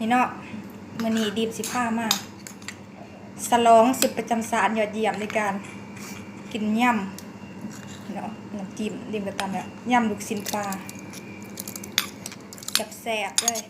ນີ້ເນາະ ມື້ນີ້ດີມຊິພາມາສະຫຼອງຊຸດປະຈຳຊາດຍອດຢ້ຽມໃນການກິນຍຳເນາະ. ນ້ຳຈິ້ມດີມກໍຕຳແລ້ວ ຍຳລູກຊີ້ນປາ ແຊບໆເລີຍ.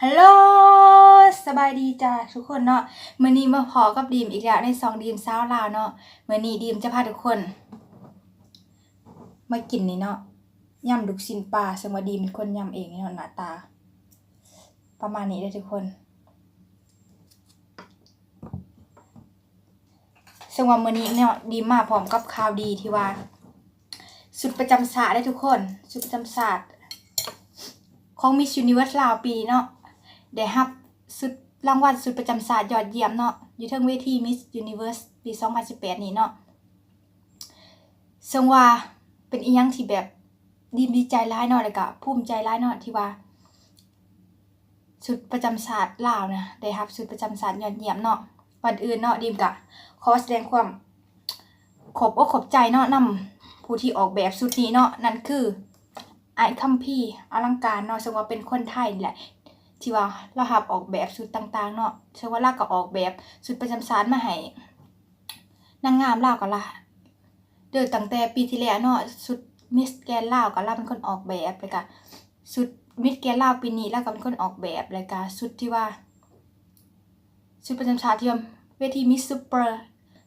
Hello ສະບາຍດີຈ້າທຸກຄົນເນາະ. ມື້ນີ້ມາພໍ້ກັບດີມອີກແລ້ວໃນຊ່ອງດີມຊາວລາວເນາະ. ມື້ນີ້ດີມຈະພາທຸກຄົນມາກິນນີ້ເນາະ ຍຳລູກຊີ້ນປາ ເຊິ່ງວ່າດີມເປັນຄົນຍຳເອງເນາະ. ໜ້າຕາປະມານນີ້ເດີທຸກຄົນ. ເຊິ່ງວ່າມື້ນີ້ເນາະ ດີມມາພ້ອມກັບຂ່າວດີທີ່ວ່າຊຸດປະຈຳຊາດເດ້ທຸກຄົນ. ຊຸດປະຈຳຊາດຂອງ Miss Universe ລາວປີເນາະ ໄດ້ຮັບຊຸດ ລາງວັນຊຸດປະຈຳຊາດຍອດຢ້ຽມເນາະ ຢູ່ເທິງເວທີ Miss Universe ປີສອງພັນສິບແປດນີ້ເນາະ. ເຊິ່ງວ່າເປັນອີ່ຫຍັງທີ່ແບບ ດີມດີໃຈຫຼາຍເນາະ ແລ້ວກະພູມໃຈຫຼາຍເນາະ ທີ່ວ່າຊຸດປະຈຳຊາດລາວນະ ໄດ້ຮັບຊຸດປະຈຳຊາດຍອດຢ້ຽມເນາະ. ກ່ອນອື່ນເນາະ ດີມກະຂໍສະແດງຄວາມຂອບອົກຂອບໃຈເນາະ ນຳຜູ້ທີ່ອອກແບບຊຸດນີ້ເນາະ ນັ້ນຄື ອ້າຍຄຳພີ ອະລັງການເນາະ ເຊິ່ງວ່າເປັນຄົນໄທນີ້ແຫຼະ ທີ່ວ່າລາວຮັບອອກແບບຊຸດຕ່າງໆເນາະ. ເຊິ່ງວ່າລາວກໍອອກແບບຊຸດປະຈຳຊາດມາໃຫ້ນາງງາມລາວກໍລະ ເລີ່ມຕັ້ງແຕ່ປີທີ່ແລ້ວເນາະ ຊຸດ Miss Grand ລາວກໍລາວເປັນຄົນອອກແບບ ແລ້ວກະຊຸດ Miss Grand ລາວປີນີ້ລາວກໍເປັນຄົນອອກແບບ ແລ້ວກະຊຸດທີ່ວ່າ ຊຸດປະຈຳຊາດທີ່ວ່າເວທີ Miss Super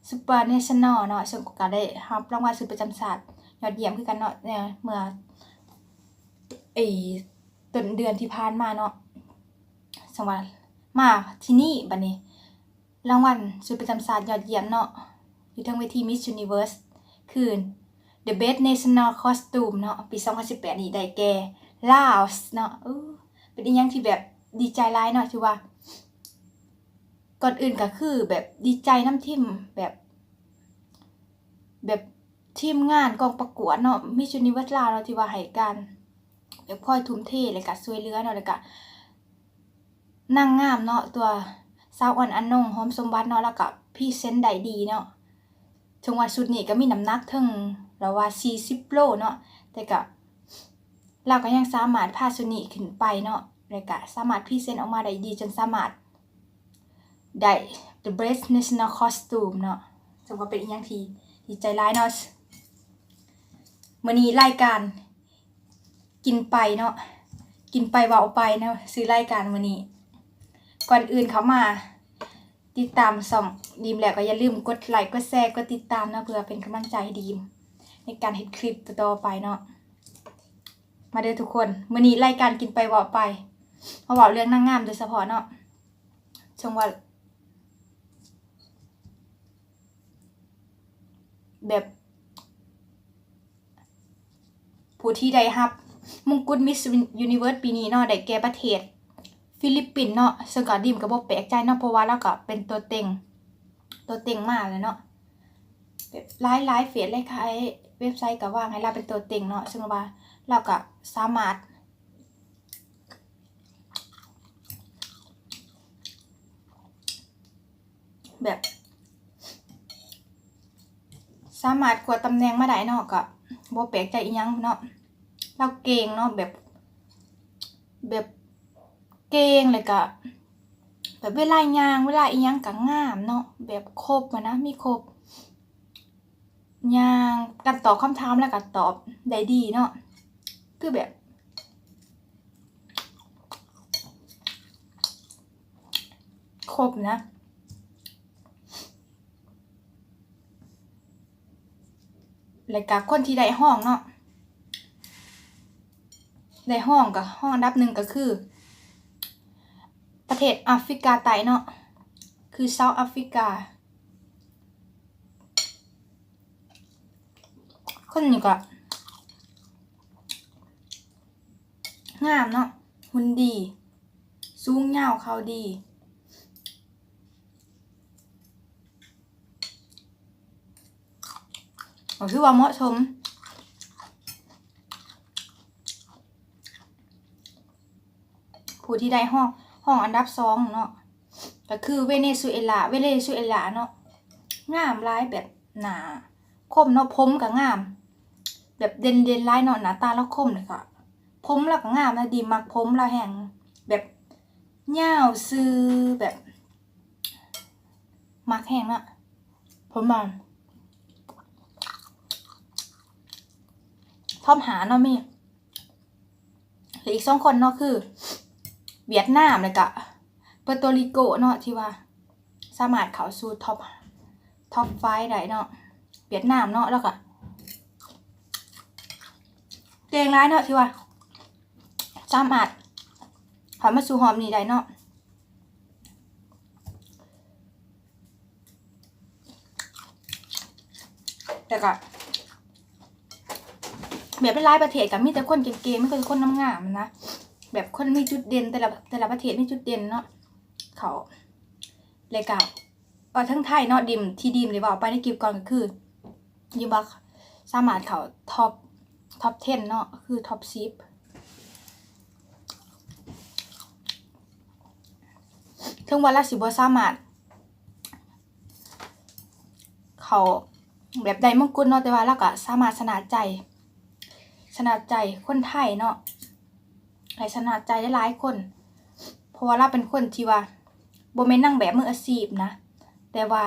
Super National ເນາະ ເຊິ່ງກໍໄດ້ຮັບລາງວັນຊຸດປະຈຳຊາດຍອດຢ້ຽມຄືກັນເນາະ ເມື່ອ ເອີ ຕົ້ນເດືອນທີ່ຜ່ານມາເນາະ. ເຊິ່ງວ່າມາທີ່ນີ້ບັດນີ້ ລາງວັນຊຸດປະຈຳຊາດຍອດຢ້ຽມເນາະ ຢູ່ເທິງເວທີ Miss Universe ຄື The Best National Costume ເນາະ ປີສອງພັນສິບແປດນີ້ໄດ້ແກ່ Laos ເນາະ. ເອີ ເປັນອີ່ຫຍັງທີ່ແບບດີໃຈຫຼາຍເນາະ ຖືວ່າ ກ່ອນອື່ນກໍຄືແບບດີໃຈນຳທີມ ແບບ ແບບທີມງານກອງປະກວດເນາະ Miss Universe ລາວເນາະ ທີ່ວ່າໃຫ້ການແບບຄອຍທຸ່ມເທ ແລ້ວກະຊ່ວຍເຫຼືອເນາະ ແລ້ວກະ ນາງງາມເນາະ ຕົວສາວອ່ອນອານົງ ຫອມສົມບັດເນາະ ລາວກະພຣີເຊັນໄດ້ດີເນາະ. ເຖິງວ່າຊຸດນີ້ກະມີນ້ຳໜັກເຖິງລາວວ່າສີ່ສິບໂລເນາະ ແຕ່ກະລາວກະຍັງສາມາດພາຊຸດນີ້ຂຶ້ນໄປເນາະ ແລ້ວກະສາມາດພຣີເຊັນອອກມາໄດ້ດີ ຈົນສາມາດໄດ້ The Best National Costume ເນາະ. ເຊິ່ງວ່າເປັນອີ່ຫຍັງທີ່ດີໃຈຫຼາຍເນາະ. ມື້ນີ້ລາຍການ ກິນໄປເນາະ ກິນໄປເວົ້າໄປເນາະ ຊື່ລາຍການມື້ນີ້. ກ່ອນອື່ນເຂົ້າມາຕິດຕາມຊ່ອງດີມແລ້ວ ກໍຢ່າລືມກົດໄລກ໌ ກົດແຊ ກົດຕິດຕາມເນາະ ເພື່ອເປັນກຳລັງໃຈໃຫ້ດີມໃນການເຮັດຄລິບຕໍ່ໆໄປເນາະ. ມາເດີທຸກຄົນ ມື້ນີ້ລາຍການກິນໄປເວົ້າໄປ ມາເວົ້າເລື່ອງນາງງາມໂດຍສະເພາະເນາະ. ເຊິ່ງວ່າ ແບບ ຜູ້ທີ່ໄດ້ຮັບມົງກຸດ Miss Universe ປີນີ້ເນາະ ໄດ້ແກ່ປະເທດຟີລິບປິນເນາະ. ເຊິ່ງກໍດີມກໍບໍ່ແປກໃຈເນາະ ເພາະວ່າລາວກໍເປັນຕົວເຕັງ ຕົວເຕັງມາແລ້ວເນາະ ແບບຫຼາຍໆເຟສ ຫຼາຍໆເວັບໄຊກໍວ່າໃຫ້ລາວເປັນຕົວເຕັງເນາະ. ເຊິ່ງວ່າລາວກໍສາມາດ ແບບ ສາມາດກວາດຕຳແໜ່ງມາໄດ້ເນາະ ກໍບໍ່ແປກໃຈອີ່ຫຍັງເນາະ. ລາວເກັ່ງເນາະ ແບບ ແບບເກັ່ງ ແລ້ວກະແບບເວລາຍ່າງ ເວລາອີ່ຫຍັງກະງາມເນາະ ແບບຄົບຫັ້ນນະ ມີຄົບ ຍ່າງ ການຕອບຄຳຖາມແລ້ວກໍຕອບໄດ້ດີເນາະ ຄືແບບ ຄົບນະ. ແລ້ວກໍຄົນທີ່ໄດ້ຮອງເນາະ ໄດ້ຮອງກໍ ຮອງອັນດັບໜຶ່ງກໍຄືປະເທດອາຟຣິກາໃຕ້ເນາະ ຄື South Africa. ຄົນນີ້ກໍງາມເນາະ ຫຸ່ນດີ ສູງຍາວເຂົາດີ ກໍຖືວ່າເໝາະສົມ. ຜູ້ທີ່ໄດ້ຮອງ ຮອງອັນດັບສອງເນາະ ກໍຄືເວເນຊູເອລາ ເວເນຊູເອລາເນາະ ງາມຫຼາຍ ແບບໜ້າຄົມເນາະ ຜົມກໍງາມ ແບບເດັ່ນ ເດັ່ນຫຼາຍເນາະ ໜ້າຕາລາວຄົມ ແລ້ວກໍຜົມລາວກໍງາມນະ ດີ ມັກຜົມລາວແຮງ ແບບຍາວຊື່ ແບບມັກແຮງນະ ຜົມລາວ. ທັອບຫ້າເນາະ ມີ ແລະ ອີກສອງຄົນເນາະ ຄືຫວຽດນາມ ແລ້ວກະເປີໂຕຣິໂກເນາະ ທີ່ວ່າສາມາດເຂົ້າສູ່ທັອບ ທັອບໄຟໄດ້ເນາະ ຫວຽດນາມເນາະ ແລ້ວກະເກັ່ງຫຼາຍເນາະ ທີ່ວ່າສາມາດເຂົ້າມາສູ່ຮອບນີ້ໄດ້ເນາະ. ແລ້ວກະແບບຫຼາຍໆປະເທດກະມີແຕ່ຄົນເກັ່ງໆ ມີແຕ່ຄົນງາມໆນະ ແບບຄົນມີຈຸດເດັ່ນ ແຕ່ລະ ແຕ່ລະປະເທດມີຈຸດເດັ່ນເນາະ ເຂົາ ແລ້ວກະວ່າເຖິງໄທເນາະ ດິມ ທີ່ດິມໄດ້ເວົ້າໄປໃນຄລິບກ່ອນ ກໍຄື ຢູ່ບໍ່ ສາມາດເຂົ້າທັອບ ທັອບເທັນເນາະ ຄືທັອບສິບ ເຖິງວ່າລາວຊິບໍ່ສາມາດເຂົ້າແບບໄດ້ມົງກຸດເນາະ ແຕ່ວ່າລາວກໍສາມາດຊະນະໃຈ ຊະນະໃຈຄົນໄທເນາະ ໃຫ້ຊະນະໃຈຫຼາຍໆຄົນ ເພາະວ່າລາວເປັນຄົນທີ່ວ່າບໍ່ແມ່ນນາງແບບມືອາຊີບນະ ແຕ່ວ່າ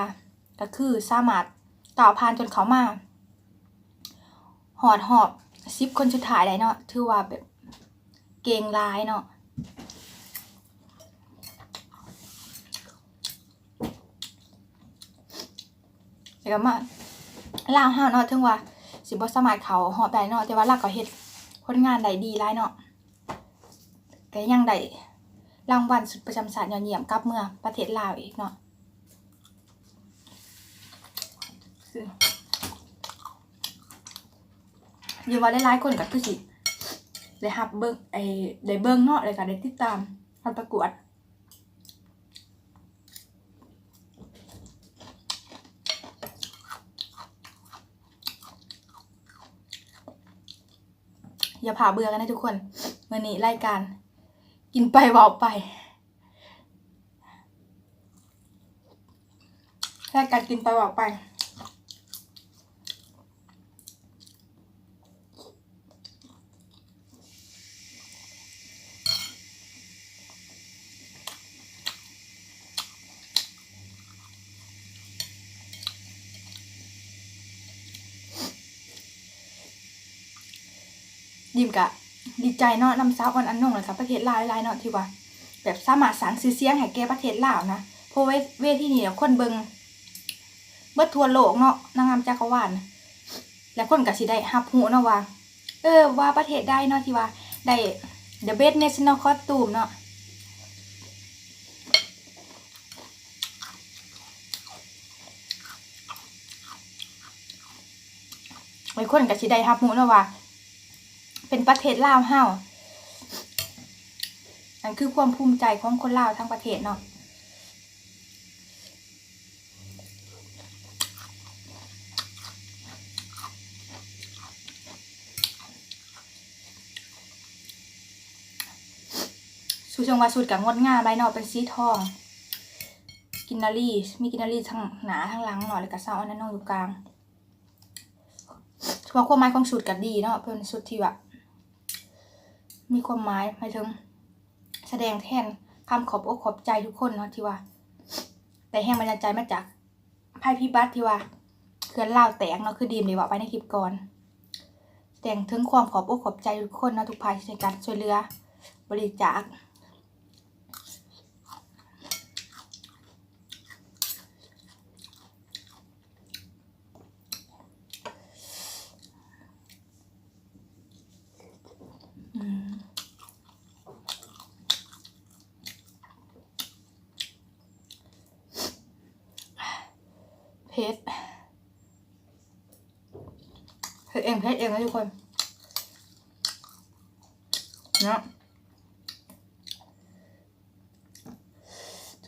ກໍຄືສາມາດກ້າວຜ່ານຈົນເຂົ້າມາຮອດຮອບສິບຄົນສຸດທ້າຍໄດ້ເນາະ ຖືວ່າແບບເກັ່ງຫຼາຍເນາະ. ແລ້ວກໍມາລາວເຮົາເນາະ ເຖິງວ່າຊິບໍ່ສາມາດເຂົ້າຮອບໄດ້ເນາະ ແຕ່ວ່າລາວກໍເຮັດຜົນງານໄດ້ດີຫຼາຍເນາະ ກໍຍັງໄດ້ລາງວັນຊຸດປະຈຳຊາດຍອດຢ້ຽມກັບເມືອປະເທດລາວອີກເນາະ. ຢູ່ວ່າຫຼາຍໆຄົນກໍຄືຊິໄດ້ຮັບເບິ່ງ ໄອ້ ໄດ້ເບິ່ງເນາະ ແລ້ວກໍໄດ້ຕິດຕາມການປະກວດ. ຢ່າພາເບື່ອກັນເດີທຸກຄົນ ມື້ນີ້ລາຍການກິນໄປເວົ້າໄປ ລາຍການກິນໄປເວົ້າໄປ. ດິມກະດີໃຈເນາະ ນຳສາວອອນ ອານົງ ແລ້ວກະປະເທດລາວຫຼາຍໆເນາະ ທີ່ວ່າແບບສາມາດສ້າງຊື່ສຽງໃຫ້ແກ່ປະເທດລາວນະ ເພາະເວ ເວທີນີ້ແຫຼະຄົນເບິ່ງເບິດທົ່ວໂລກເນາະ ນາງງາມຈັກກະວານ ແລ້ວຄົນກະຊິໄດ້ຮັບຮູ້ເນາະວ່າ ເອີ ວ່າປະເທດໃດເນາະ ທີ່ວ່າໄດ້ The Best National Costume ເນາະ. ຫຼາຍຄົນກໍຊິໄດ້ຮັບຮູ້ເນາະວ່າ ເປັນປະເທດລາວເຮົາ ນັ້ນຄືຄວາມພູມໃຈຂອງຄົນລາວທັງປະເທດເນາະ. ຊຸດ ຈັ່ງວ່າຊຸດກໍງົດງາມຫຼາຍເນາະ ເປັນສີທອງ ກິນນາຣີ ມີກິນນາຣີທັງໜ້າທັງຫຼັງເນາະ ແລ້ວກໍຊາວອອນນາໂນຢູ່ກາງ. ເພາະຄວາມໝາຍຂອງຊຸດກໍດີເນາະ ເປັນຊຸດທີ່ວ່າມີຄວາມໝາຍ ໝາຍເຖິງສະແດງແທນຄຳຂອບອົກຂອບໃຈທຸກຄົນເນາະ ທີ່ວ່າໄດ້ແຮງບັນດານໃຈມາຈາກ ໄພພິບັດທີ່ວ່າເຂື່ອນລາວແຕກເນາະ ຄືດີມໄດ້ເວົ້າໄປໃນຄລິບກ່ອນ ແສດງເຖິງຄວາມຂອບອົກຂອບໃຈທຸກຄົນເນາະ ທຸກພາກສ່ວນໃນການຊ່ວຍເຫຼືອບໍລິຈາກ. ອືມ ເຜັດ ເຮັດເອງ ເຮັດເອງນະທຸກຄົນເນາະ.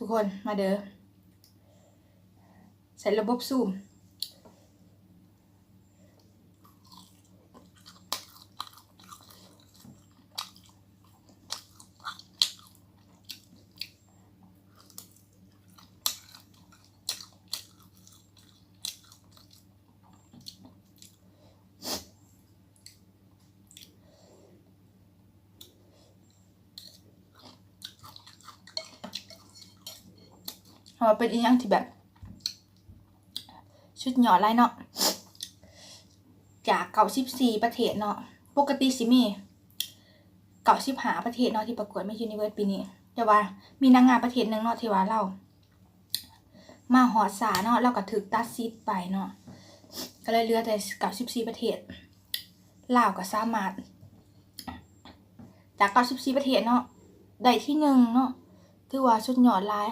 ທຸກຄົນມາເດີ ໃຊ້ລະບົບຊູມ. ເພາະວ່າເປັນອີ່ຫຍັງທີ່ແບບສຸດຍອດຫຼາຍເນາະ ຈາກເກົ້າສິບສີ່ປະເທດເນາະ ປົກກະຕິຊິມີເກົ້າສິບຫ້າປະເທດເນາະ ທີ່ປະກວດ Miss Universe ປີນີ້ ແຕ່ວ່າມີນາງງາມປະເທດໜຶ່ງເນາະ ທີ່ວ່າລາວ ມາຮອດຊ້າເນາະ ລາວກໍຖືກຕັດສິດໄປເນາະ ກໍເລີຍເຫຼືອແຕ່ເກົ້າສິບສີ່ປະເທດ ລາວກໍສາມາດ ຈາກເກົ້າສິບສີ່ປະເທດເນາະ ໄດ້ທີໜຶ່ງເນາະ ຖືວ່າສຸດຍອດຫຼາຍ.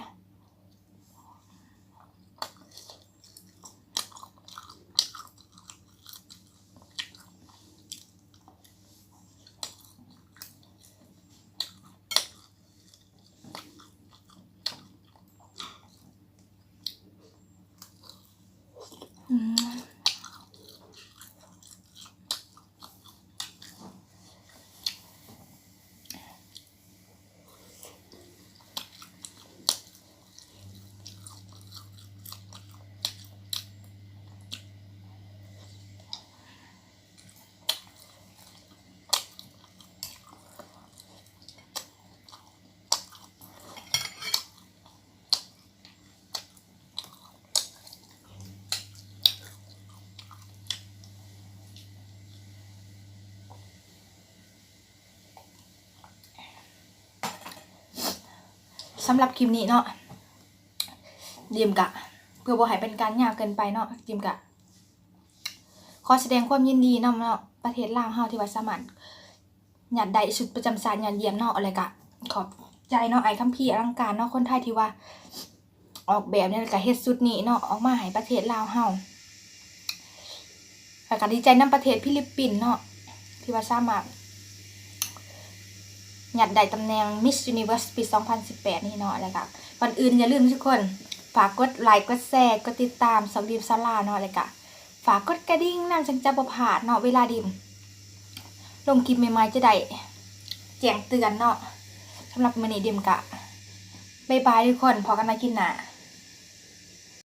ສຳລັບຄລິບນີ້ເນາະ ດິມກະ ເພື່ອບໍ່ໃຫ້ເປັນການຍາວເກີນໄປເນາະ ດິມກະ ຂໍສະແດງຄວາມຍິນດີນຳເນາະ ປະເທດລາວເຮົາທີ່ວ່າສາມາດຍັດໄດ້ຊຸດປະຈຳຊາດຍອດຢ້ຽມເນາະ ແລ້ວກະຂອບໃຈເນາະ ອ້າຍຄຳພີ ອະລັງການເນາະ ຄົນໄທທີ່ວ່າອອກແບບນີ້ ແລ້ວກະເຮັດຊຸດນີ້ເນາະ ອອກມາໃຫ້ປະເທດລາວເຮົາ ແລ້ວກະດີໃຈນຳປະເທດຟີລິບປິນເນາະ ທີ່ວ່າສາມາດ ຍັດໄດ້ຕຳແໜ່ງ Miss Universe ປີສອງພັນສິບແປດນີ້ເນາະ ແລ້ວກະກ່ອນອື່ນຢ່າລືມທຸກຄົນ ຝາກກົດໄລ ກົດແຊ ກົດຕິດຕາມຊ່ອງດິມສາລາເນາະ ແລ້ວກະຝາກກົດກະດິ່ງນຳ ຈັ່ງຈະບໍ່ພາດເນາະ ເວລາດິມລົງຄລິບໃໝ່ໆ ຈະໄດ້ແຈ້ງເຕືອນເນາະ. ສຳລັບມື້ນີ້ດິມກະບາຍບາຍທຸກຄົນ ພໍ້ກັນໃໝ່ຄລິບໜ້າ.